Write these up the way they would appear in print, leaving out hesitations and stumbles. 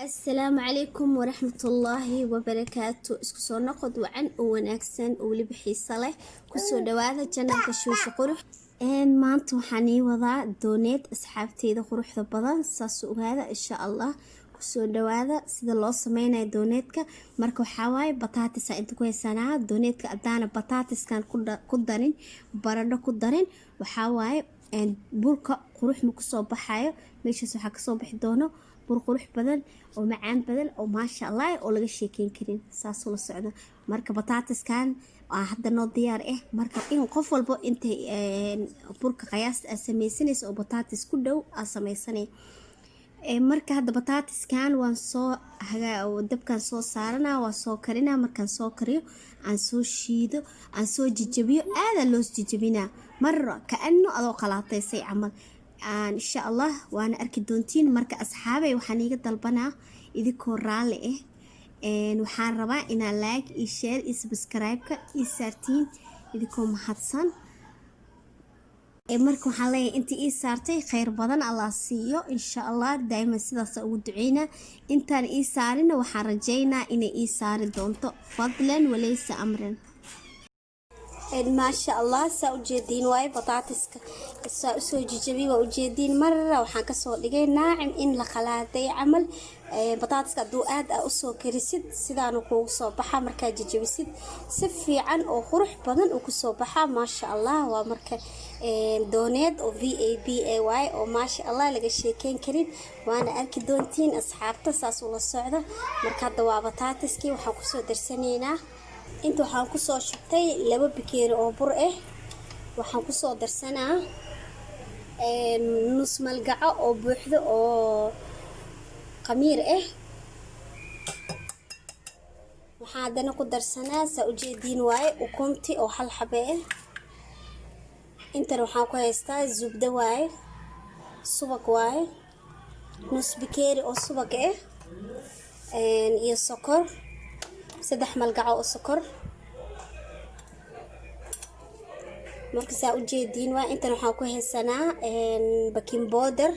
Asalaamu calaykum waraxmatullaahi wabarakaatu. Isku soo noqod wacan oo wanaagsan oo weliba xiiso leh. Kusoo dhawaada channelka Shuusha Qurux. Maanta waxaan ii wadaa donut, asxaabteyda quruxda badan, saas ogaada insha Allah. Kusoo dhawaada sida loo sameynayo donutka. Marka waxaa waaye bataatisa inta ku haysanaa. Donutka haddaana bataatiskan ku darin, baradho ku darin, waxaa waaye burka qurux ma kusoo baxayo. Meeshaas waxaa kasoo bixi doono bur qurux badan oo macaan badan oo maasha Allah oo laga sheekeyn karin. Saasuu la socda. Marka bataatiskan waa hadda noo diyaar ah. Marka in qof walbo intay burka qiyaasta aad sameysanaysa oo bataatis ku dhow aad sameysanay. Marka hadda bataatiskan waan soo dabkan soo saarana, waa soo karina. Markaan soo kariyo, aan soo shiido, aan soo jajabiyo. Aadaa loo jajabinaa mar ka-ano adoo qalaataysay camal insha Allah, waana arki doontiin. Marka asxaabay, waxaan iiga dalbanaa idinkoo raalli ah, waxaan rabaa inaa like iyo share iyo subscribe-ka ii saartiin idinkoo mahadsan. Marka waxaan leeyahay intii ii saartay kheyr badan Allah siiyo insha Allah. Daa'iman sidaasa ugu duceynaa. Intaan ii saarina waxaan rajeynaa inay ii saari doonto, fadlan waleysa amran. Maasha Allah, saa ujeediin waaye bataatiska saa usoo jijabiy, waa ujeediin. Marra waxaan kasoo dhigay naacim in la qalaaday camal. Bataatiska hadduu aad a usoo karisid, sidaanu kuugu soo baxa. Markaa jajabisid, si fiican oo qurux badan uu kusoo baxa, maasha Allah. Waa marka donut oo VIP a waaye oo maasha Allah laga sheekeyn karin, waana arki doontiin asxaabta. Saas ula socda. Marka hadda waa bataatiskii. Waxaan kusoo darsanaynaa, inta waxaan kusoo shubtay 2 bakeeri oo bur ah. Waxaan kusoo darsanaa nus malgaco oo buuxdo oo khamiir ah. Waxaan haddana ku darsanaa, saa ujeediin waaye, ukunti oo hal xabe ah. Intan waxaan ku haystaa zubdo waaye, subag waaye, nus bakeeri oo subag ah iyo sokor, 3 malgaco oo sokor. Marka saa ujeediin waa intan waxaan ku haysanaa baking powder,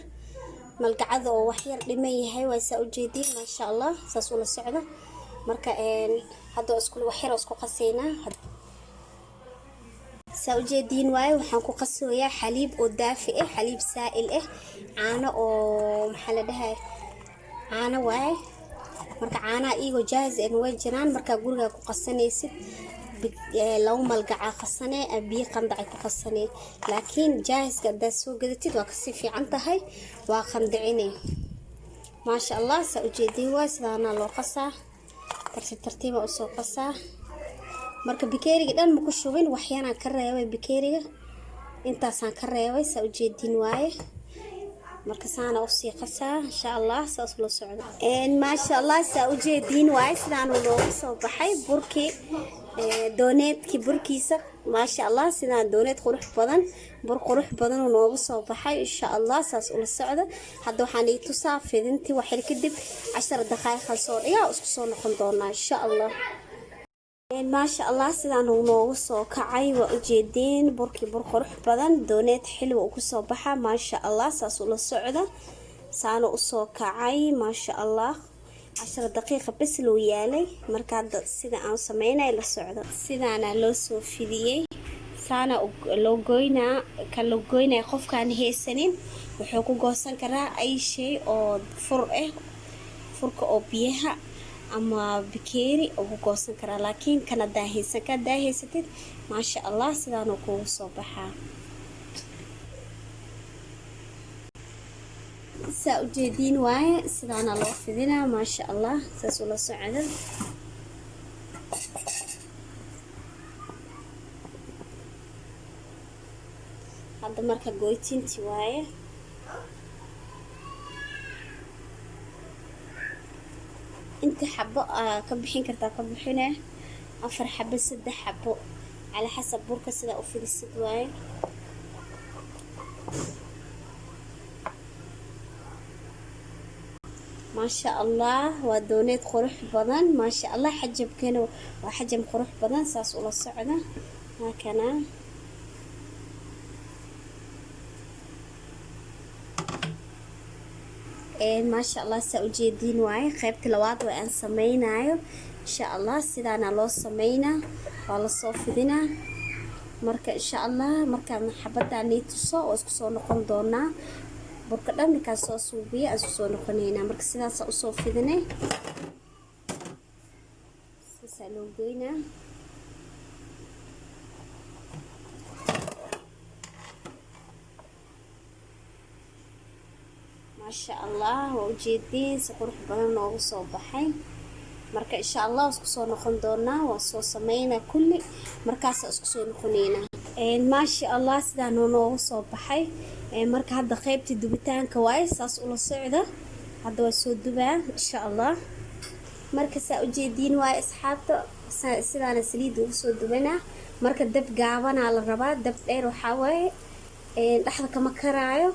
malgacada oo waxyar dhiman yahay waa. Saa ujeediin, maasha Allah, saas ula socda. Marka hadda isku waxyar oo isku qasaynaa. Saa ujeediin waaye, waxaan ku qasooyaa xaliib oo daafi ah, xaliib saa'il ah, caano oo maxaa la dhahay, caano waaye. Marka caanaha iyagoo jaahis ah way jiraan. Markaa gurigaa ku qasanaysid, 2 malgaca qasane, biyo qandacay ku qasanee. Laakiin jaahiska haddaad soo gadatid waa kasii fiican tahay, waa qandicine, maasha Allah. Saa ujeediin waay, sidaana loo qasaa, tartiib tartiiba usoo qasaa. Marka bakeeriga dhan ma ku shubin, waxyaanaan ka reebay. Bakeeriga intaasaan ka reebay. Saa ujeediin waaye. Marka saana usii qasaa insha Allah, saas ula socdo. Maasha Allah, saa ujeediin waaye, sidaanu noogu soo baxay burkii donutkii burkiisa, maasha Allah. Sidaan donut qurux badan, bur qurux badan uu noogu soo baxay insha Allah. Saas ula socda. Hadda waxaan ii tusaa fidintii. Waxyar kadib, 10 daqaa'iqa soo dhigaa, isku soo noqon doonaa insha Allah. Maasha Allah, sidaan uu noogu soo kacay waa ujeediin burkii, bur qurux badan, donut xilwa uu kusoo baxa, maasha Allah. Saas ula socda. Saana usoo kacay, maasha Allah. 10 daqiiqa bes loo yaalay. Marka hadda sida aan sameynay la socdo. Sidaana loo soo fidiyey, saana loo goynaa. Kan loo goynaya, qofkaan haysanin wuxuu ku goosan karaa ay shay oo fur ah, furka oo biyaha ama bakeeri oo ku goosan karaa. Laakiin kan hadaa haysan, ka hadaa haysatid, maasha Allah, sidaanuu kugu soo baxaa. Saa ujeediin waaye, sidaana loo fidinaa, maasha Allah. Saas ula socda. Hadda marka goytinti waaye. Inta xabo aa ka bixin kartaa ka bixine, afar xabo, saddex xabo, cala xasab burka sidaa u fidisid waaye. Maasha Allah, waa donut qurux badan, maasha Allah. Xajabkana waa xajam qurux badan. Saas ula socda. Haakana Maasha Allah, saa ujeediin waaye. Qaybta labaad waa aan sameynayo, insha Allah. Sidaana loo sameynaa, waa lasoo fidinaa. Marka insha Allah markaan xabaddaa nii tuso oo isku soo noqon doonaa. Burka dhan markaan soo suubiya aan isku soo noqonaynaa. Marka sidaasaa usoo fidinay, saasaa loo goynaa. Maasha Allah, waa ujeediin, si qurux badan noogu soo baxay. Marka insha Allah isku soo noqon doonaa, waa soo sameynaa kulli, markaasa isku soo noqoneynaa. Maasha Allah, sidaanuu noogu soo baxay. Marka hadda qaybtii dubitaanka waaye, saas ula socda. Hadda waa soo dubaa, insha Allah. Marka saa ujeediin waaye, asxaabta, sidaana saliidda ugu soo dubanaa. Marka dab gaabanaa la rabaa, dab dheer waxaa waaye dhexda kama karaayo.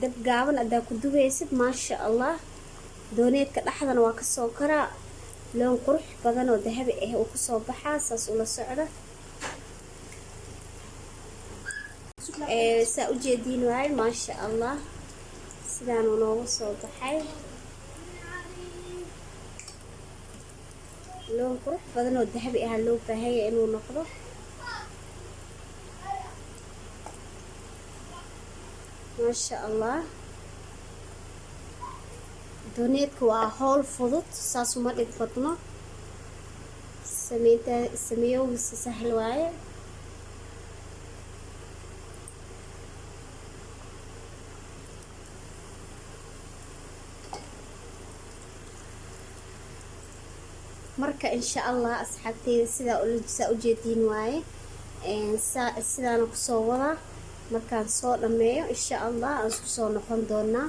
Dab gaaban haddaa ku dubaysid, maasha Allah, dooneedka dhexdana waa kasoo karaa, loon qurux badan oo dahabi ah uu kasoo baxaa. Saas ula socda. Saa ujeediin waaye, maasha Allah, sidaanuu noogu soo baxay, loon qurux badan oo dahabi ah loo baahanya inuu noqdo. Maasha Allah, dooneedka waa howl fudud, saas uma dhib badno. Sameynta sameeyowgiisa sahal waaye. Marka insha Allah, asxaabteyda, sidaa saa ujeediin waaye, sidaana kusoo wadaa. Markaan soo dhameeyo, insha Allah, aan isku soo noqon doonaa.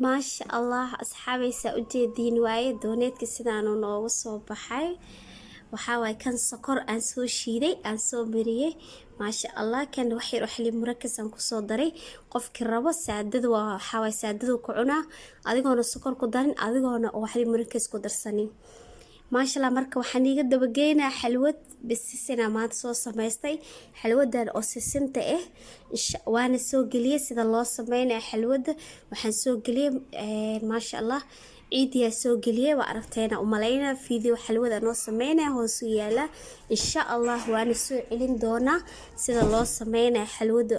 Maasha Allah, asxaabaysaa, ujeediin waaye, dooneedka sidaanuu noogu soo baxay. Waxaa waaye kan sokor aan soo shiiday, aan soo mariyey. Maasha Allah, kan wax yar oo xaliib murakas aan kusoo daray. Qofkii rabo saadada waa, waxaa waaye saadadu ku cunaa, adigoona sokor ku darin, adigoona oo xaliib murakas ku darsanin. Maasha Allah. Marka waxaan iiga dabageynaa xalwad bisisina maanta soo samaystay, xalwadan oo sisinta ah. Waana soo geliyey sida loo sameynaya xalwada. Waxaan soo geliyey, maasha Allah, ciidiyaa soo geliyey, waa aragteena umalaynaa. Video xalwada noo sameynaya hoosu yaala, insha Allah. Waana soo celin doonaa sida loo sameynaya xalwada,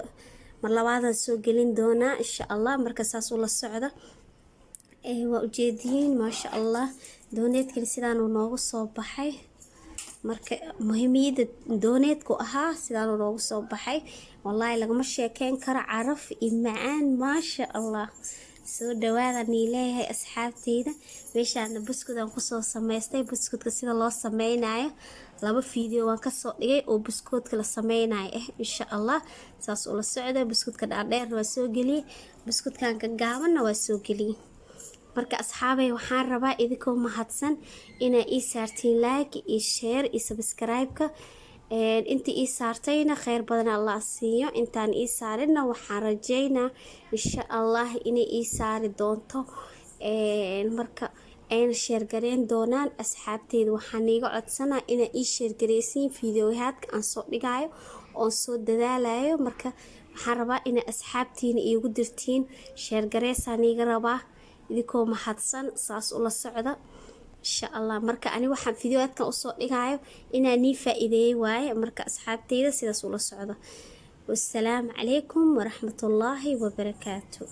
mar labaadaan soo gelin doonaa, insha Allah. Marka saas ula socda. Waa ujeediyiin, maasha Allah, dooneedkani sidaanuu noogu soo baxay. Marka muhiimiyada dooneedku ahaa sidaanuu noogu soo baxay, wallaahi lagama sheekeyn karo, caraf iyo macaan, maasha Allah. Soo dhawaada nii leeyahay, asxaabteyda. Meeshaana buskudaan kusoo samaystay. Buskudka sida loo sameynayo laba video waan kasoo dhigay oo buskuudka la sameynayo ah, insha Allah. Saas ula socda. Buskudka dhaadheerna waa soo geliyey, buskudkan gaabanna waa soo geliyey. Marka asxaabay, waxaan rabaa idinkoo mahadsan inaa ii saartiin like iyo share iyo subscribe-ka. Inta ii saartayna kheyr badan Allah siiyo, intaan ii saarinna waxaan rajeynaa, insha Allah, inay ii saari doonto. Marka ayna share gareyn doonaan asxaabteyda. Waxaan iiga codsanaa inaa ii share gareysiin fiidiyoyaadka aan soo dhigayo oon soo dadaalayo. Marka waxaan rabaa inaa asxaabtiina iigu dirtiin, share gareysaan iiga rabaa, idinkoo mahadsan. Saas ula socda, insha Allah. Marka ani waxaan fiidiyoadkan usoo dhigayo inaa nii faa-iideeyey waaye. Marka asxaabteyda, sidaas ula socda. Wassalaamu calaykum waraxmatullaahi wabarakaatu.